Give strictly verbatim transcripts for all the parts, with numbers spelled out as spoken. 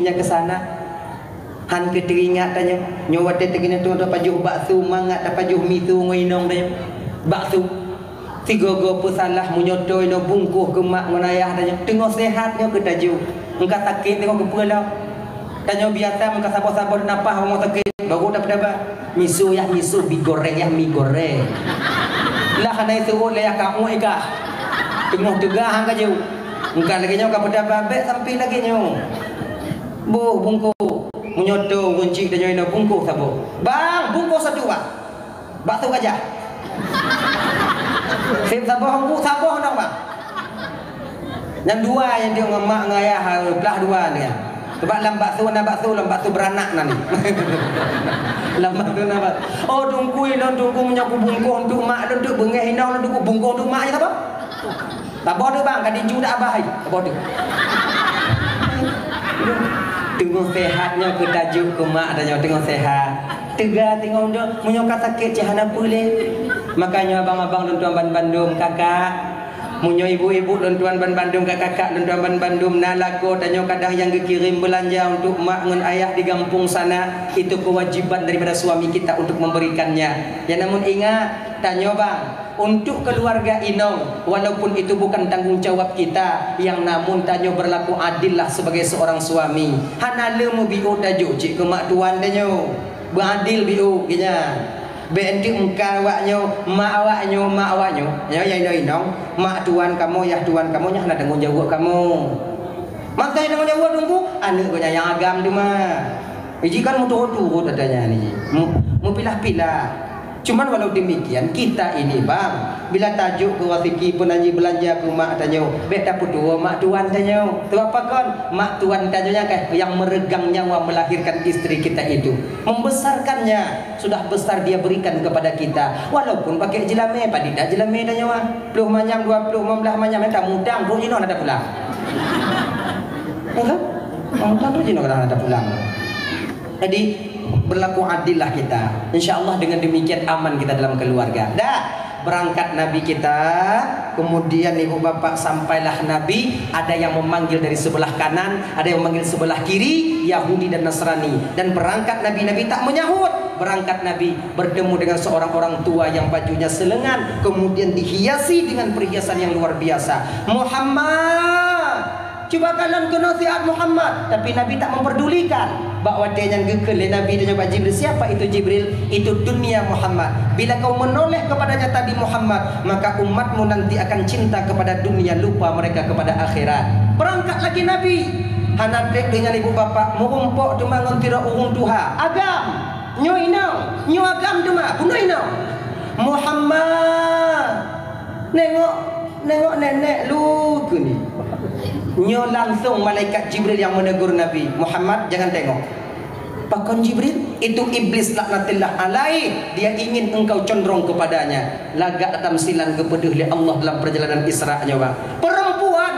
nyang keusanak. Han keu teuingat tanyoe, nyoe watée teungoh tapajôh bakso mangat tapajôh miso ngon inong tanyoe. Bakso. Sigoe-goe peusalah meunyoe toe nyoe bungkôh keu mak ngon ayah tanyoe. Teungoh seuhat nyoe keu tajôh. Meunka sakét teungoh keupeue lom. Tanyoe biasa meunka saboh-saboh napah rumoh sakét, baru tapeutaba. Miso yah miso, bi goreng yah mi goreng. Lah hana iseuôt lé yah kamoe ikah. Teungoh teuga han kajôh. Meunka lagée nyoe kapeutaba bék sampoe lagée nyoe. Boh bungkôh. Meunyoe toe ureuëng chik tanyoe inoe bungkôh saboh. Bang, bungkôh satu, Bang. Bakso gajah. Seb saboh, bungkôh saboh nong, Bang. Nyang dua nyang teuh ngon mak ngon ayah, ha, blah dua ni. Sebab lam bakso na bakso, lam bakso beranak na ni. Lam bakso na bakso. Oh, teungku, lôn teungku meunyoe kubungkôh untuk mak lôn, untuk beungéh inong lôn, untuk kubungkôh untuk mak nyan saboh. Saboh tu bang, ka diju dak abah ai. Saboh tu. Teungoh sehat nyoe keu tajôh keu mak tanyoe teungoh sehat. Teuga teungoh nyoe, meunyoe ka sakét cit hana peue lé. Makanya abang-abang lôn tuan ban bandum, kakak, meunyoe ibu-ibu lôn tuan ban bandum, kakak-kakak lôn tuan ban bandum, na lakoe tanyoe kadang nyang geukirém beulanja untuk mak ngon ayah di gampông sana, itu kewajiban daripada suami kita untuk memberikannya. Ya namun ingat, tanyoe bang, untuk keluarga inong, walaupun itu bukan tanggung jawab kita, yang namun tanyoe berlaku adil lah sebagai seorang suami. Hana le meubiôh tajôh cit keu mak tuan tanyoe. Beuadil biôh geuh nyan. Bék enteuk meukan awak nyoe, mak awak nyoe, mak awak nyoe. Nyoe nyang inong-inong, mak tuan kamoe, yah tuan kamoe, nyan hana tanggung jaweueb kamoe. Masa nyang tanggung jaweueb teungku, aneuk geuh nyan nyang agam teuma. Jih kan meuturot-turot ata nyan jih. Mu-, meupilah-pilah. Cuman walau demikian, kita ini, bang, bila tajôh keu raseuki peunan jih beulanja keu mak tanyoe, bék tapeutuwoe mak tuan tanyoe. Sebab pakon? Mak tuan tanyoe nyan kan yang meregang nyawa melahirkan istri kita itu. Membesarkannya, sudah besar dia berikan kepada kita. Walaupun pakai jeulamé, padit dak jeulamé tanyoe. Ploh manyam, dua ploh, limong blaih manyam, eh, tamudang, trok jinoe hana tapulang. Ya kan? Tamudang, trok jinoe hana tapulang. Jadi, berlaku adillah kita. Insya Allah dengan demikian aman kita dalam keluarga. Dah, berangkat Nabi kita, kemudian ibu bapak sampailah Nabi, ada yang memanggil dari sebelah kanan, ada yang memanggil sebelah kiri, Yahudi dan Nasrani. Dan berangkat Nabi, Nabi tak menyahut. Berangkat Nabi bertemu dengan seorang orang tua yang bajunya selengan, kemudian dihiasi dengan perhiasan yang luar biasa. Muhammad, cuba kalon keunoe siat Muhammad. Tapi Nabi tak memperdulikan. Bak watée nyan geukheun lé Nabi tanyoe bak Jibril, "Siapa itu Jibril?" "Itu dunia Muhammad. Bila kau menoleh kepadanya tadi Muhammad, maka umatmu nanti akan cinta kepada dunia, lupa mereka kepada akhirat." Berangkat lagi Nabi. Hana treb deungon ibu bapak, meurumpok teuma ngon sidroe ureuëng tuha. Agam! Nyoe inong, nyoe agam teuma, bunoe inong. Muhammad, nengok, nengok nenek lu keunoe. Nyoe langsung malaikat Jibril yang menegur Nabi, "Muhammad, jangan tengok." Pakon Jibril? Itu iblis laknatillah alaih, dia ingin engkau condrong kepadanya. Lagak tamsilan geupeudeuh lé Allah dalam perjalanan Isra nyoe, bang. Perempuan,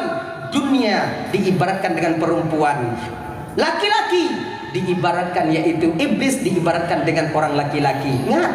dunia diibaratkan dengan perempuan. Laki-laki diibaratkan, yaitu iblis diibaratkan dengan orang laki-laki. Ingat,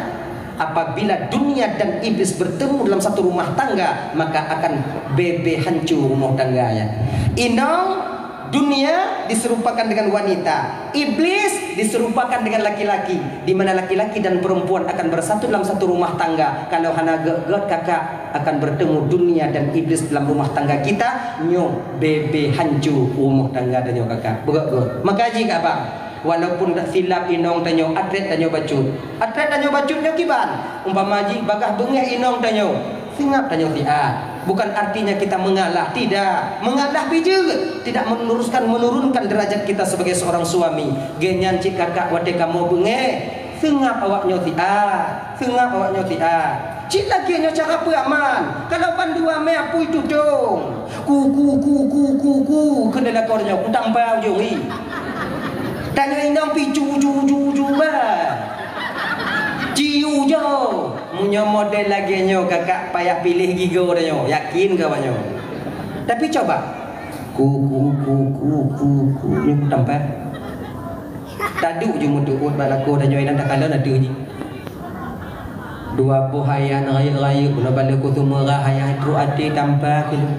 apabila dunia dan iblis bertemu dalam satu rumah tangga, maka akan bebe hancur rumah tangganya. Inong, dunia diserupakan dengan wanita, iblis diserupakan dengan laki-laki, di mana laki-laki dan perempuan akan bersatu dalam satu rumah tangga. Kalau hana gét-gét, kakak, akan bertemu dunia dan iblis dalam rumah tangga kita, nyoe bebe hancô rumoh tangga tanyoe kakak. Beugét-gét. Maka jih kak bang, walaupun dak silap inong tanyoe, atrét tanyoe bacut. Atrét tanyoe bacut nyoe kiban. Umpama jih bagaih beungéh inong tanyoe, seungab tanyoe siat. Bukan artinya kita mengalah, tidak. Mengalah bijeuet, tidak meneruskan, menurunkan derajat kita sebagai seorang suami. Gét nyan cit kakak watée kamoe beungéh, seungab awak nyoe siat. Seungab awak nyoe siat. Cit lagée nyoe cara peuaman. Kalau bandua mé apui tutong. Ku, ku, ku, ku, ku, ku, keuneuk lakoe nyoe, kutampa ujong i. Tanyoe inong pi cu, cu, cu, cu ba. Ciu jo. Meunyoe model lagée nyoe, kakak payah piléh gigoe tanyoe. Yakin keu awak nyoe. Tapi coba. Ku, ku, ku, ku, ku, ku. Nyoe kutampa. Taduek ju meutuot bak lakoe tanyoe inong takalon ateueh jih. Dua boh ayah rayeuk-rayeuk, bunoe bak Leuku Seumeurah ayah trok até tampa keu lôn.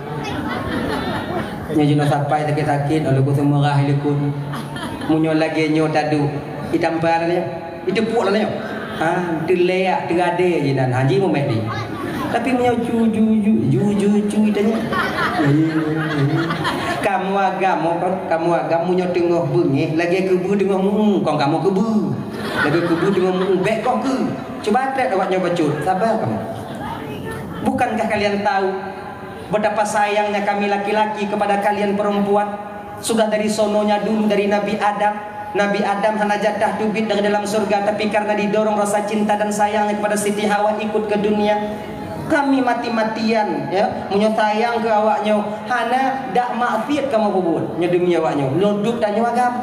Nyoe jinoe sapai sakét-sakét, Leuku Seumeurah likot. Meunyoe lagèe nyoe taduek, itampa nyoe, iteupuek nyoe. Ha, teuleuyak, teugadée jinan, ha, ji mumet di. Tapi meunyoe cu, ju, ju, ju, ju, cu itanyoe. Kamoe agam, kon, kamoe agam meunyoe teungoh beungéh, lagèe keubeue teungoh meu-eu, kon kamoe keubeue. Lagèe keubeue teungoh meu-eu, bèk koh keu. Cuba trép awak nyoe bacut, saba kamoe. Bukankah kalian tahu betapa sayangnya kami laki-laki kepada kalian perempuan? Sudah dari sononya dulu, dari Nabi Adam. Nabi Adam hana jatah teubiet dari dalam surga, tapi karena didorong rasa cinta dan sayangnya kepada Siti Hawa, ikut ke dunia. Kami mati-matian, ya, meunyoe sayang keu awak nyoe, hana dak maksiat kamoe peubuet. Nyoe demi awak nyoe, lôn duek tanyoe agam.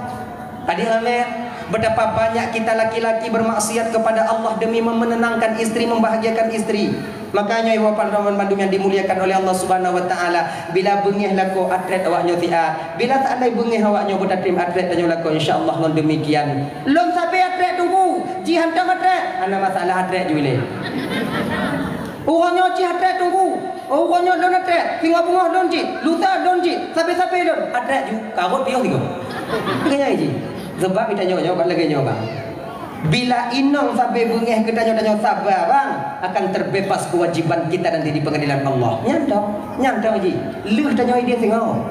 Adik ramé, betapa banyak kita laki-laki bermaksiat kepada Allah demi memenenangkan istri, membahagiakan istri. Makanya, ibu bapak teman-teman bandum yang dimuliakan oleh Allah Subhanahu wa Taala, bila beungéh lakoe, atrét awak nyoe siat. Bila seandai beungéh awak nyoe, beutatrém atrét tanyoe lakoe, insya Allah lôn demikian. Lôn sabe atrét teungku, jih hantom atrét, hana masalah, atrét ju ilée. Uroe nyoe jih atrét teungku, uroe nyoe lôn atrét, singoh beungoh lôn jih, lusa lôn jih, sabe-sabe lôn, atrét ju, karot piôh sigoe. Lagèe nyan jih. Sebab geutanyoe nyoe kon lagèe nyoe, bang. Bila inong sabe beungéh keu tanyoe, tanyoe saba, bang, akan terbebas kewajiban kita nanti di pengadilan Allah. Nyan toh, nyan toh jih. Lheueh tanyoe idéh singoh.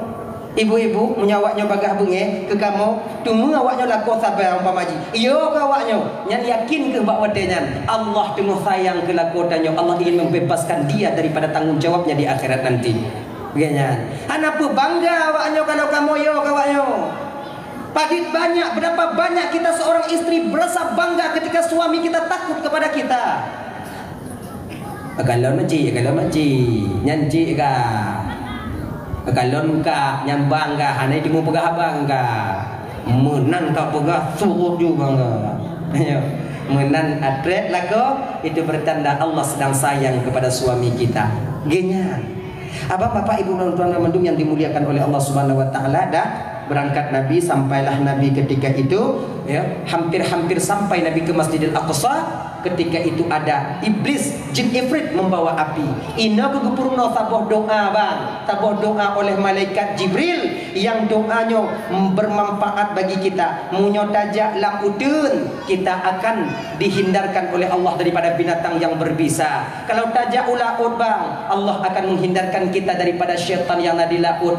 Ibu-ibu, meunyoe awak nyoe bagaih beungéh keu kamoe, teuma awak nyoe lakoe saba umpama jih. Yo keu awak nyoe, nyan yakin keuh bak watèe nyan, Allah teungoh sayang keu lakoe tanyoe, Allah ingin membebaskan dia daripada tanggung jawabnya di akhirat nanti. Lagèe nyan. Hana peue bangga awak nyoe kalau kamoe yo keu awak nyoe. Padit banyak, berapa banyak kita seorang istri berasa bangga ketika suami kita takut kepada kita. Akalon cik, akalon cik, nyan cik ka. Akalon ka, nyan bang ka, hana teumé peugah abang ka. Meunan ka peugah, suruh ju bang ka. Ayo. Meunan atrét lakoe, itu bertanda Allah sedang sayang kepada suami kita. Geuh nyan. Abang, bapak, ibu, dan tuan-tuan mandum yang dimuliakan oleh Allah Subhanahu wa Taala, dah berangkat Nabi, sampailah Nabi ketika itu, ya, hampir-hampir sampai Nabi ke Masjidil Aqsa. Ketika itu ada iblis, jin ifrit membawa api. Inoe keuh geupeurunoe saboh doa, bang, saboh doa oleh malaikat Jibril, yang doa nyoe bermanfaat bagi kita. Meunyoe tajak lam uteuen, kita akan dihindarkan oleh Allah daripada binatang yang berbisa. Kalau tajak u laôt, bang, Allah akan menghindarkan kita daripada syaitan yang na di laôt.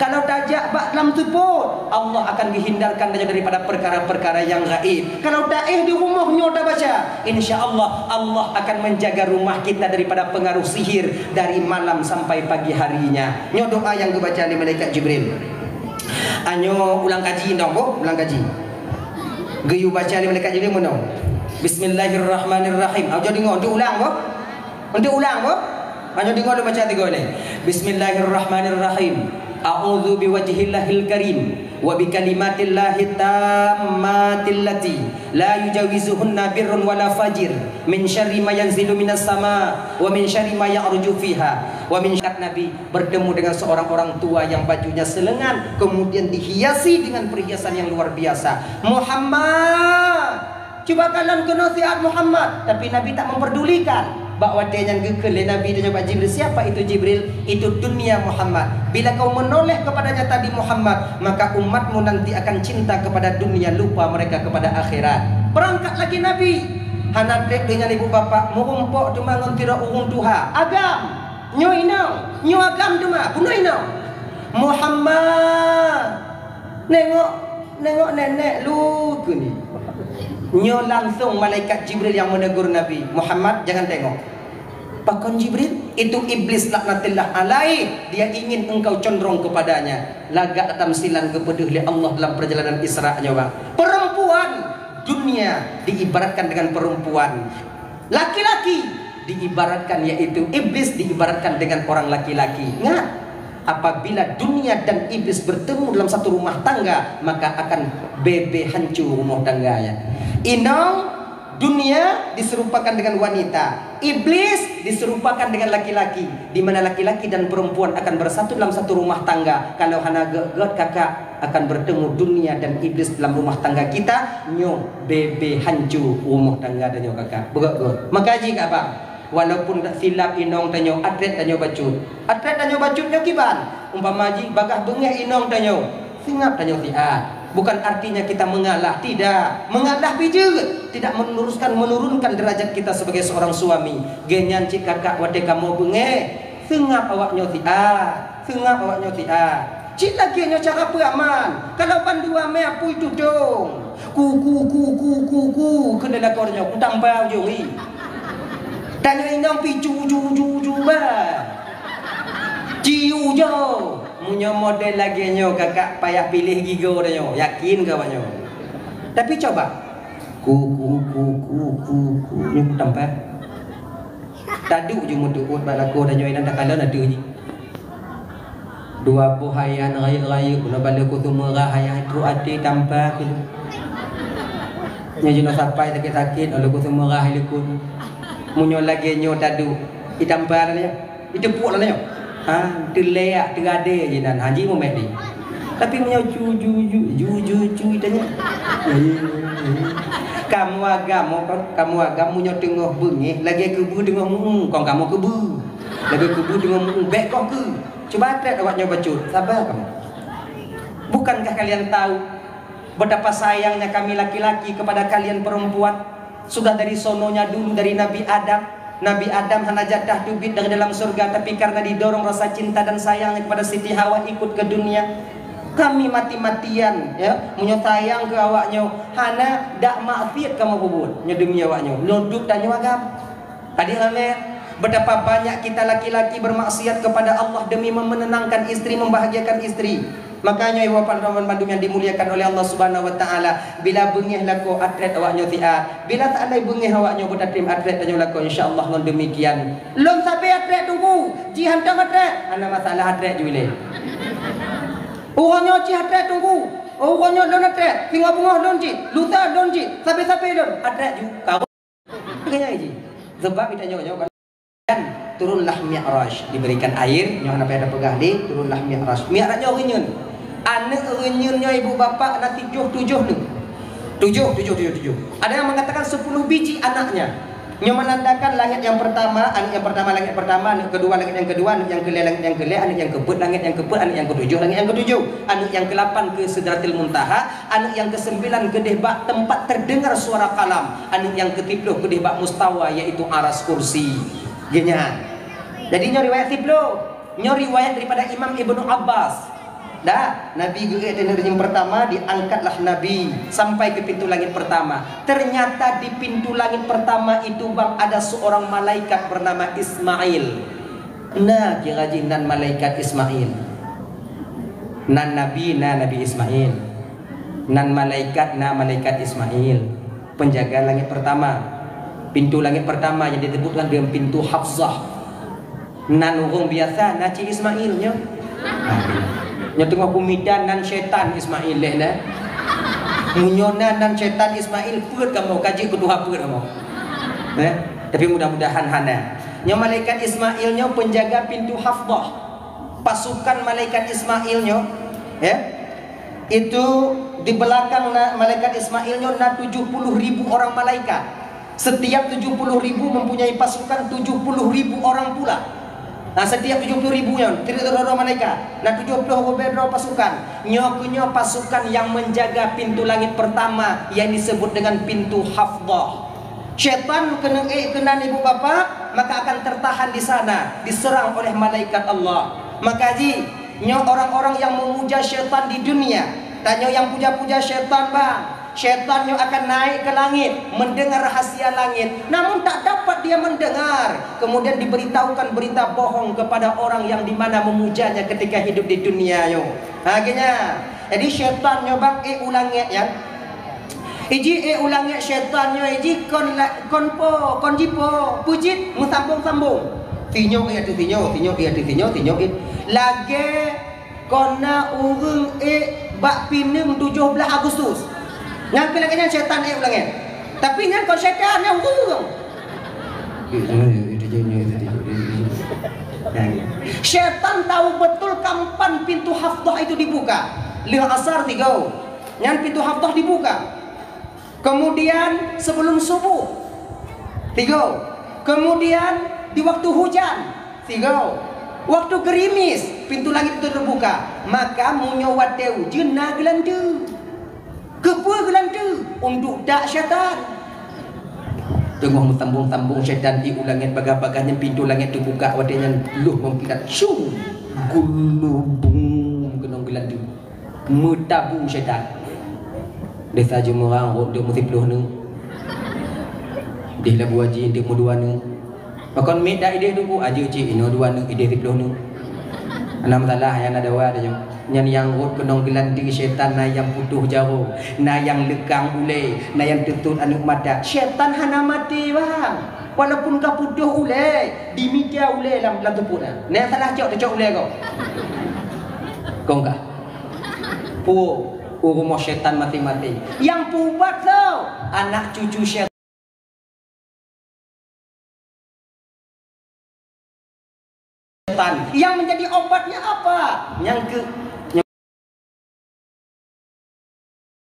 Kalau tajak bak lam seupôt, Allah akan menghindarkan daripada perkara-perkara yang gaib. Kalau taéh di rumoh nyoe tabaca, insya Allah, Allah akan menjaga rumah kita daripada pengaruh sihir dari malam sampai pagi harinya. Nyoe doa yang geubaca lé malaikat Jibril. Anyoe ulang kaji dong, boh, ulang kaji. Geuyue baca lé malaikat Jibril meunoe. Bismillahirrahmanirrahim. Ayo deungoe, untuk ulang, boh. Untuk ulang, boh. Ayo deungoe lôn baca tiga kali. Bismillahirrahmanirrahim. A'udzu biwajhillahil karim wa bikalimatillahit tammatil lati la yujawizuhunna birrun wala fajir min syarri ma yanzilu minas sama wa min syarri ma ya'ruju fiha wa min syarri Nabi bertemu dengan seorang orang tua yang bajunya selengan, kemudian dihiasi dengan perhiasan yang luar biasa. Muhammad, cuba kalon keunoe siat Muhammad, tapi Nabi tak memperdulikan. Bak watèe nyan geukheun lé Nabi tanyoe bak Jibril, "Siapa itu Jibril?" "Itu dunia Muhammad. Bila kau menoleh kepadanya tadi Muhammad, maka umatmu nanti akan cinta kepada dunia, lupa mereka kepada akhirat." Berangkat lagi Nabi. Hana trép deungon ibu bapak, meurumpok teuma ngon sidroe ureueng tuha. Agam! Nyoe inong, nyoe agam teuma, bunoe inong. Muhammad, nengok, nengok nenek lu keunoe. Nyoe langsung malaikat Jibril yang menegur Nabi, "Muhammad, jangan tengok." Pakon Jibril? Itu iblis laknatillah alaih. Dia ingin engkau condrong kepadanya. Lagak tamsilan geupeudeuh lé Allah dalam perjalanan Isra nyoe, bang. Perempuan, dunia diibaratkan dengan perempuan. Laki-laki diibaratkan, yaitu iblis diibaratkan dengan orang laki-laki. Ingat, apabila dunia dan iblis bertemu dalam satu rumah tangga, maka akan bebe hancur rumah tangganya. Inong, dunia diserupakan dengan wanita, iblis diserupakan dengan laki-laki, di mana laki-laki dan perempuan akan bersatu dalam satu rumah tangga. Kalau hana gét-gét, kakak, akan bertemu dunia dan iblis dalam rumah tangga kita, nyoe bebe hancur rumah tangga tanyoe, kakak. Beugét-gét. Maka jih, abang, walaupun dak silap inong tanyoe, atrét tanyoe bacut. Atrét tanyoe bacut nyoe kiban. Umpama jih bagaih beungéh inong tanyoe, seungab tanyoe siat. Bukan artinya kita mengalah, tidak. Mengalah pih jeuet, tidak meneruskan, menurunkan derajat kita sebagai seorang suami. Geuh nyan cit kakak watée kamoe beungéh, seungab awak nyoe siat, seungab awak nyoe siat. Cit lagée nyoe cara peuaman. Kalau bandua mé apui tudong. Ku, ku, ku, ku, ku, ku, keuneuk lakoe nyoe, kutampa ujong i. Tanyoe inong pih ju, ju, ju, ju, ba. Ciu jo. Meunyoe model lagée nyoe kakak payah piléh gigoe tanyoe, yakin keu awak nyoe. Tapi coba. Ku, ku, ku, ku, ku, ku, nyoe kutampa. Taduek ju meutuot bak lakoe tanyoe inong takalon ateueh jih. Dua boh hayan rayeuk-rayeuk, bunoe bak leuku seumeurah hayan trok até tampa keu lôn. Nyoe jinoe sapai sakét-sakét, leuku seumeurah leuku. Meunyoe lagée nyoe taduek, itampa lagée nyoe. Iteupuek lagée nyoe. Ha, teuleak, teugadée jinan, ha, ji mumet di. Tapi meunyoe ju, ju, ju, ju, ju, ju, itanya. Kamoe agam, kamoe agam meunyoe teungoh beungéh, lagée keubeue teungoh mueng, kon kamoe keubeue. Lagée keubeue teungoh mueng, bék koh keu. Cuba trép awak nyoe bacut, saba kamoe. Bukankah kalian tahu betapa sayangnya kami laki-laki kepada kalian perempuan? Sudah dari sononya dulu, dari Nabi Adam. Nabi Adam hana jatah teubiet dari dalam surga, tapi karena didorong rasa cinta dan sayangnya kepada Siti Hawa ikut ke dunia. Kami mati-matian, ya, meunyoe sayang keu awak nyoe, hana dak maksiat kamoe peubuet. Nyoe demi awak nyoe, lôn duek tanyoe agam. Adik ramé, betapa banyak kita laki-laki bermaksiat kepada Allah demi memenenangkan istri, membahagiakan istri. Makanya ibu bapak teman-teman bandum yang dimuliakan oleh Allah Subhanahu wa taala, bila beungéh lakoe atrét awak nyoe siat, bila seandai beungéh awak nyoe beutatem atrét tanyoe lakoe, insya Allah ngon demikian. Lôn sabe atrét Teungku, jih hantom atrét, hana masalah atrét ju ilée. Uroe nyoe jih atrét Teungku, uroe nyoe lôn atrét, singoh beungoh lôn jih, lusa lôn jih, sabe-sabe lôn atrét ju. Keu nyan jih. Sebab geutanyoe nyoe kan, dan turunlah Mi'raj, diberikan air, nyoe hana payah tapeugah lé, turunlah Mi'raj. Mi'raj nyoe reunyeun. Aneuk reunyeun nyoe ibu bapak na tujoh, tujoh nyoe. Tujoh, tujoh, tujoh, tujoh. Ada yang mengatakan sepuluh biji anaknya. Nyoe menandakan langit yang pertama, aneuk yang pertama langit pertama, aneuk kedua langit yang kedua, aneuk yang keulhèe langit yang keulhèe, aneuk yang keupeuet langit yang keupeuet, aneuk yang ketujoh langit yang ketujoh, aneuk yang kelapan ke Sidratil Muntaha, aneuk yang kesembilan keudeh bak tempat terdengar suara kalam, aneuk nyang keusiplôh keudeh bak mustawa, yaitu aras kursi. Geuhnyan. Jadi nyoe riwayat siplôh. Nyoe riwayat daripada Imam Ibnu Abbas. Dah, Nabi geuék ateueh langét pertama, diangkatlah Nabi sampai ke pintu langit pertama. Ternyata di pintu langit pertama itu, bang, ada seorang malaikat bernama Ismail. Na kira jih nan malaikat Ismail. Nan Nabi, na Nabi Ismail. Nan malaikat, na malaikat Ismail, penjaga langit pertama. Pintu langit pertama yang disebutkan dengan pintu Hafsah. Nan ureuëng biasa, na cit Ismail nyoe. Nyoe teungoh kumita nan syaitan Ismail leh na. Meunyoe na nan syaitan Ismail, peuet kamoe, ka jeuet keu tuha peuet kamoe. Eh? Tapi mudah-mudahan hana. Nyoe malaikat Ismail nyoe penjaga pintu Hafsah. Pasukan malaikat Ismail nyoe, ya, itu di belakang na, malaikat Ismail nyoe na tujuh puluh ribu orang malaikat. Setiap tujuh puluh ribu mempunyai pasukan tujuh puluh ribu orang pula. Nah, setiap tujuh puluh ribu nyoe, tidak ada malaikat. Na tujuh puluh ribu pasukan. Nyoe keuh nyoe pasukan yang menjaga pintu langit pertama yang disebut dengan pintu Hafsah. Syaitan keuneuk ék keunan ibu bapak, maka akan tertahan di sana, diserang oleh malaikat Allah. Maka jih, nyoe orang-orang yang memuja syaitan di dunia, tanyoe nyang puja-puja syaitan, bang. Syaitan nyoe akan naik ke langit, mendengar rahasia langit, namun tak dapat dia mendengar. Kemudian diberitahukan berita bohong kepada orang yang dimana memujanya ketika hidup di dunia nyoe. Ha, geuhnyan. Jadi syaitan nyoe, bang, ék u langét nyan. Iji ék u langét syaitan nyoe, iji kon la, kon po, kon jipo, peue jih meusambong-sambong. Sinyoe ék ateueh sinyoe, sinyoe ék ateueh sinyoe, sinyoe ék. Lagée kon na ureuëng ék bak pineung tujoh blaih Agustus. Nyan keuh lagée nyan syaitan ék u langét. Tapi nyan kon syaitan, nyan ureuëng. Syaitan tahu betul kapan pintu Hafsah itu dibuka. Lheueh asar tiga. Nyan pintu Hafsah dibuka. Kemudian sebelum subuh, tiga. Kemudian di waktu hujan, tiga. Waktu gerimis, pintu langit itu terbuka. Maka meunyoe watée ujeuen na geulanteue. Unduk dak syaitan. Teungoh meusambong-sambong syaitan di u langét, bagah-bagah nyan pintoe langét teubuka, watée nyan lheueh ngon kilat, syung! Geulubung keunong geulanteue. Meutabu syaitan. Desa Jeumeurang rot deuek meusiploh neuk. Di Labu Aji deuek meudua neuk. Pakon miet dak idéh Teungku? Ajeuk cit, inoe dua neuk, idéh siploh neuk. Hana masalah, nyan na dawa tanyoe. Nyan nyang rhot keunong geulanteue syaitan, na nyang putôh jaroe, na nyang leukang ulée, na nyang teusot aneuk mata. Syaitan hana maté, bang. Walaupun ka putôh ulée, dimita ulée lam, lam seupôt na. Na nyang salah cok, teucok ulée gob. Kong ka. Puwoe, u rumoh syaitan maté-maté. Nyang peuubat soe? Anak cucu syaitan. Setan. Yang menjadi obatnya apa? Nyang keu-, nyang,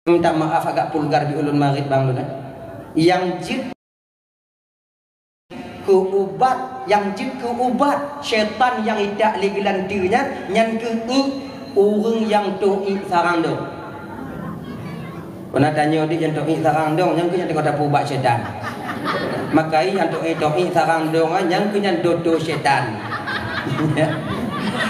minta maaf agak vulgar di ulôn marit bang lôn, eh. Yang jeuet keu ubat, yang jeuet keu ubat syaitan nyang idak lé geulanteue nyan, nyan keuh iek ureuëng nyang toh iek sarang dong. Pernah tanyoe di nyang toh iek sarang dong, nyang keuh nyang teungoh tapeuubat syaitan. Maka nyang toh iek, toh iek sarang dong, nyang keuh nyan doto syaitan.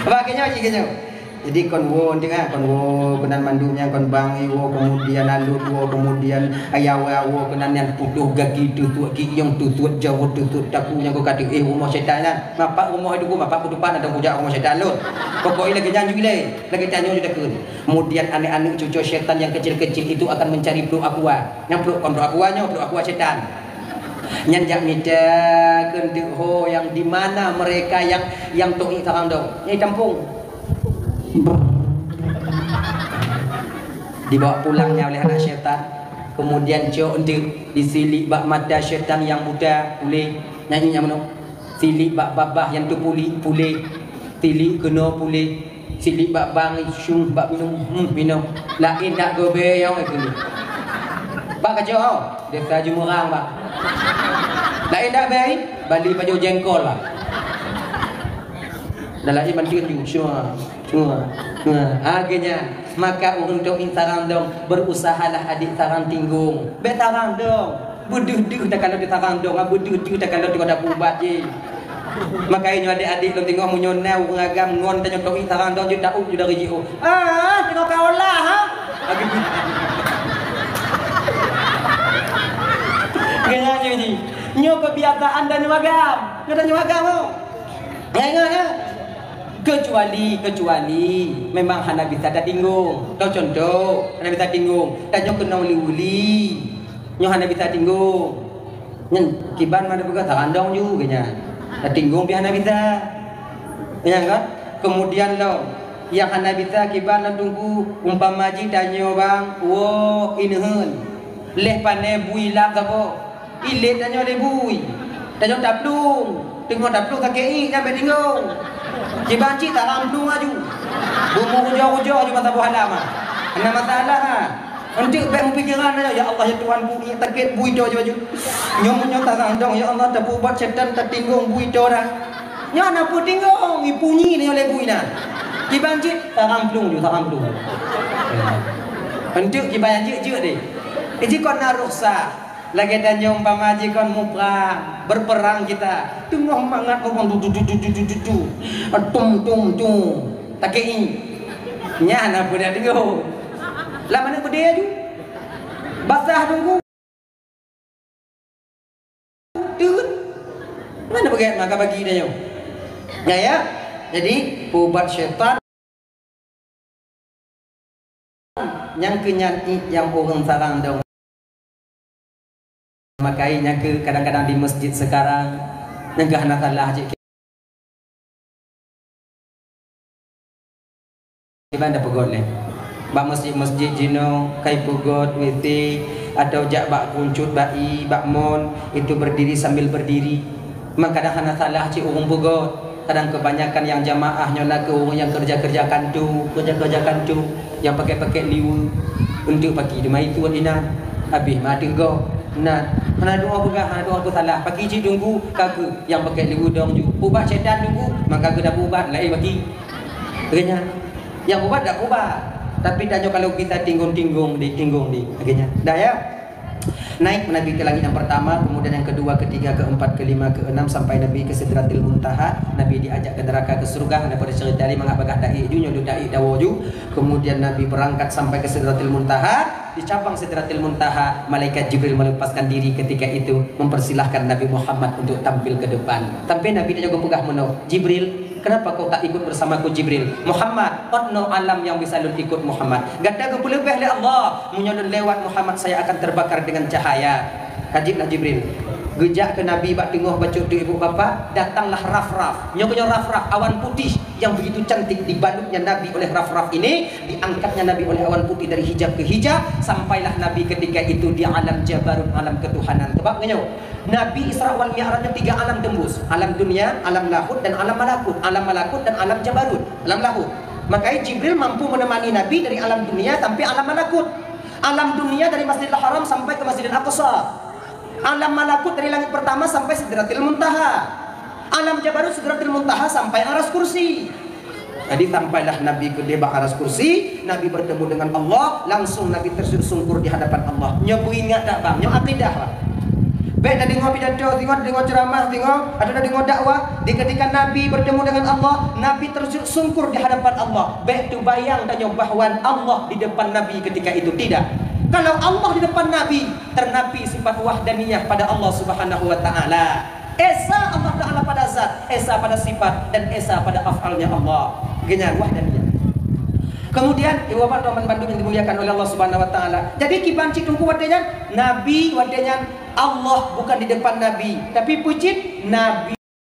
Bak keunyoe cit keunyoe. Jadi kon woe tengah, kon woe keunan mandum nyang kon bang iwoe, kemudian alut woe, kemudian ayawa woe keunan nyan putôh gaki, teusuet gieng, teusuet jaweueb, teusuet taku nyang kon kata, eh, rumoh syaitan nyan. Mapak rumoh itu ku, mapak kutupan atau kujak rumoh syaitan lôn. Pokok ilée keujang ju ilée, lagée tanyoe ju takheun. Kemudian aneuk-aneuk cucu syaitan yang kecil-kecil itu akan mencari pluek aqua. Nyang pluek kon pluek aqua nyoe, pluek aqua syaitan. Nyan jak mita keuneuk ho yang di mana mereka yang, yang toh iek sarang dong. Nyang tampung. Dibawa pulang nyan oleh anak syaitan. Kemudian cok enteuk disiliek bak mata syaitan yang buta, puléh. Nyan nyang meunoe. Siliek bak babah nyang teupuléh, puléh. Siliek keunoe puléh. Siliek bak bang, syung bak minum, hmm, minum. Laén dak gobe nyang itu. Bak kacau, desa Jumurang, bak. Laén dak bei, bali pajoh jengkol, bak. Dah laén mantun ju, syua, syua, syua. Ha, geunya. Maka ureuëng toh iek sarang dong, berusahalah adik sarang tinggong. Bék sarang dong. Beudeuh-deuh takalon di sarang dong, beudeuh-deuh takalon di kota pubat jih. Maka nyoe adik-adik lôn teungoh meunyoe na ureuëng agam ngon tanyoe toh iek sarang dong jeuet tauk ju dari jiôh. Ah, teungoh ka olah, ha? Gaya nyoe jih. Nyoe kebiasaan tanyoe agam. Nyoe tanyoe agam, ho. Ingat, ingat, ha? Kecuali, kecuali memang hana bisa tatinggong. Toh contoh, hana bisa tinggong. Tanyoe keunong liuli. Nyoe hana bisa tinggong. Nyan kiban mana peugah sarang dong ju geunya. Tatinggong pih hana bisa. Nyan kan? Kemudian lom, nyang hana bisa kiban lom Teungku, umpama jih tanyoe bang, woe ineuheun. Leh pané bui lap saboh. Ilét tanyoe lé bui. Tanyoe taplueng. Teungoh taplueng sakét iek nyan bék tinggong. Kiban cit sarang plueng aju. Bumoe ujoe-ujoe aju masa boh alam ah. Hana masalah ah. Enteuk bék meupikiran aja, "Ya Allah, ya Tuhanku, iek sakét bui toe aju-aju." Nyoe meunyoe sarang dong, "Ya Allah, tapeuubat syaitan, tatinggong bui toe dah." Nyoe hana peue tinggong, ipunyi nyoe lé bui na. Kiban cit, sarang plueng ju, sarang plueng. Enteuk kiban jeuet-jeuet deh. Iji kon na rukhsah. Lagée tanyoe umpama jih kon muprang, berperang kita. Teungoh mangat muprang, du, du, du. Tum, tum, tum. Takei. Nyan apa dak teungoh. Lam mana pedih aju? Basah Teungku. Teut. Mana bagai maka bagi tanyoe. Ya, ya. Jadi, peuubat syaitan nyang keu nyan iek nyang ureuëng sarang dong. Makai nyang keu kadang-kadang di masjid sekarang, nyang keu hana salah cit. Kiban tapeugot lé. Bak masjid-masjid jinoe kai peugot W C atau jak bak kuncut bak i, bak mon, itu berdiri sambil berdiri. Memang kadang hana salah cit ureuëng peugot. Kadang kebanyakan nyang jamaah nyoe na kheueh ureuëng nyang keureuja-keureuja kantu, keureuja-keureuja kantu, nyang pakèk-pakèk liweue. Untuk paki teuma ituan inan, habéh ma teugok. Nah, hana tuoh peugah, hana tuoh peusalah. Paki cit Teungku, ka kheueh nyang pakèk liweue dong ju. Ubat syaitan Teungku, maka kheueh tapeuubat, laén paki. Akhirnya, nyang ubat dak ubat. Tapi tanyoe kalau bisa tinggong-tinggong di, tinggong di. Akhirnya, dah ya. Naik Nabi ke langit yang pertama, kemudian yang kedua, ketiga, keempat, kelima, keenam, sampai Nabi ke Sidratil Muntaha. Nabi diajak ke neraka, ke surga. Daripada cerita ni, mangat bagah da'i ju, nyoe da'i dawo ju. Kemudian Nabi berangkat sampai ke Sidratil Muntaha. Di cabang Sidratil Muntaha, malaikat Jibril melepaskan diri ketika itu, mempersilahkan Nabi Muhammad untuk tampil ke depan. Tapi Nabi dah jago peugah meunoe, "Jibril, kenapa kau tak ikut bersamaku, Jibril?" "Muhammad, ot no alam yang bisa lôn ikut, Muhammad. Gata geupeuleubeh lé Allah, meunyoe lôn lewat, Muhammad, saya akan terbakar dengan cahaya." Ka jeuet lah Jibril. Geujak keu Nabi bak teungoh bacut tu, ibu bapa, datanglah raf-raf. Nyoe keunyoe raf-raf, awan putih yang begitu cantik, dibalutnya Nabi oleh raf-raf ini, diangkatnya Nabi oleh awan putih dari hijab ke hijab, sampailah Nabi ketika itu di alam jabarut, alam ketuhanan. Sebab nyoe, Nabi Isra wal Mi'raj tiga alam tembus. Alam dunia, alam lahut, dan alam malakut. Alam malakut dan alam jabarut, alam lahut. Makanya Jibril mampu menemani Nabi dari alam dunia sampai alam malakut. Alam dunia dari Masjidil Haram sampai ke Masjidil Aqsa. Alam malakut dari langit pertama sampai Sidratil Muntaha. Alam jabarut, Sidratil Muntaha sampai Aras Kursi. Jadi sampailah Nabi ke di bak Aras Kursi, Nabi bertemu dengan Allah, langsung Nabi tersujud sungkur di hadapan Allah. Nyoe beuingat dak bang? Nyoe akidah bang. Bèk tadeungoe pidato, singoh tadeungoe ceramah, singoh atau tadeungoe dakwah, di ketika Nabi bertemu dengan Allah, Nabi tersujud sungkur di hadapan Allah. Bèk teubayang tanyoe bahwa Allah di depan Nabi ketika itu. Tidak. Kalau Allah di depan Nabi, ternafi sifat wahdaniyah pada Allah Subhanahu wa Ta'ala. Esa Allah Ta'ala pada zat, esa pada sifat, dan esa pada af'alnya Allah. Geunyan wahdaniyah. Kemudian, ibu bapak teman bandum yang dimuliakan oleh Allah Subhanahu wa Ta'ala. Jadi, kiban cit teungku watèe nyan, Nabi watèe nyan, Allah bukan di depan Nabi, tapi peue cit Nabi